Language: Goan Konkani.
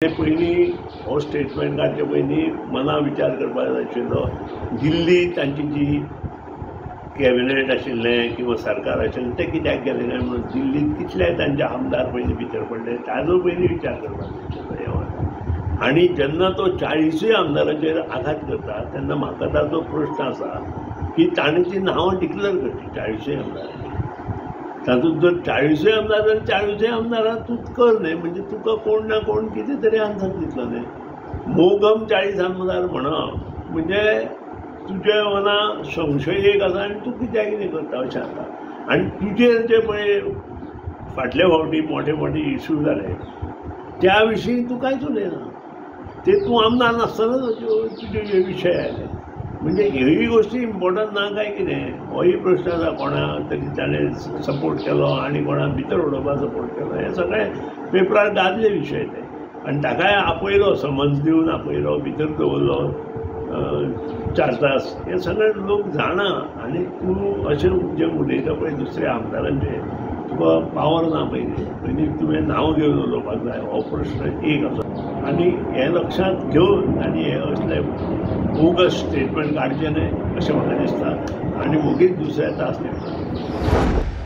पयलीं हो स्टेटमेंट काडचे पयलीं मना विचार करपाक जाय आशिल्लो. दिल्ली तांची जी कॅबिनेट आशिल्लें किंवा सरकार आशिल्लें तें कित्याक गेलें काय म्हणून दिल्लींत कितले तांचे आमदार पयलीं भितर पडले ताजो पयलीं विचार करपाक जाय आशिल्लो. आनी जेन्ना तो 40 आमदारांचेर आघात करता तेन्ना म्हाका ताजो प्रश्न आसा की ताणें ती नांवां डिक्लेर करची 40 आमदारांची. तातूंत जर 40 आमदार जाल्यार 40 आमदारांक तूं कर न्हय, म्हणजे तुका कोण ना कोण कितें तरी आन्सर दितलो न्हय. मोगम 40 आमदार म्हणप म्हणजे तुज्या मना संशय एक आसा आनी तूं कित्याक कितें करता अशें जाता. आनी तुजेर जे पळय फाटले फावटी मोठे मोठे इशू जाले त्या विशीं तूं कांयच उलयना, ते तूं आमदार नासतनाच तुजे हे विशय आयले. म्हणजे ह्योय गोश्टी इम्पॉर्टंट ना काय कितें होय प्रश्न आसा. कोणा तरी ताणें सपोर्ट केलो आनी कोणा भितर उडोवपाक सपोर्ट केलो हे सगळे पेपरार गाजले विशय ते. आनी ताकाय आपयलो, समन्स दिवन आपयलो, भितर दवरलो 4 तास, हे सगळे लोक जाणा. आनी तूं अशें जें उलयता पळय दुसऱ्या आमदारांचेर तुका पावर ना. पयलीं पयलीं तुवें नांव घेवन उलोवपाक जाय हो प्रश्न एक आसा. आनी हें लक्षांत घेवन आनी हे असले बोगस स्टेटमेंट काडचें न्हय अशें म्हाका दिसता आनी वगीच दुसऱ्या त्रास दिवचो.